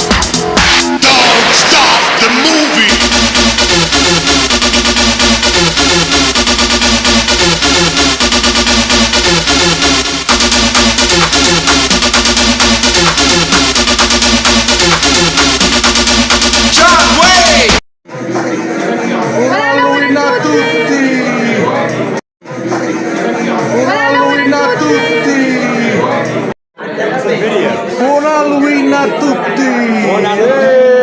Don't stop the movie. John Wayne! Buon Halloween a tutti! Buon Halloween a tutti! Buon Halloween a tutti!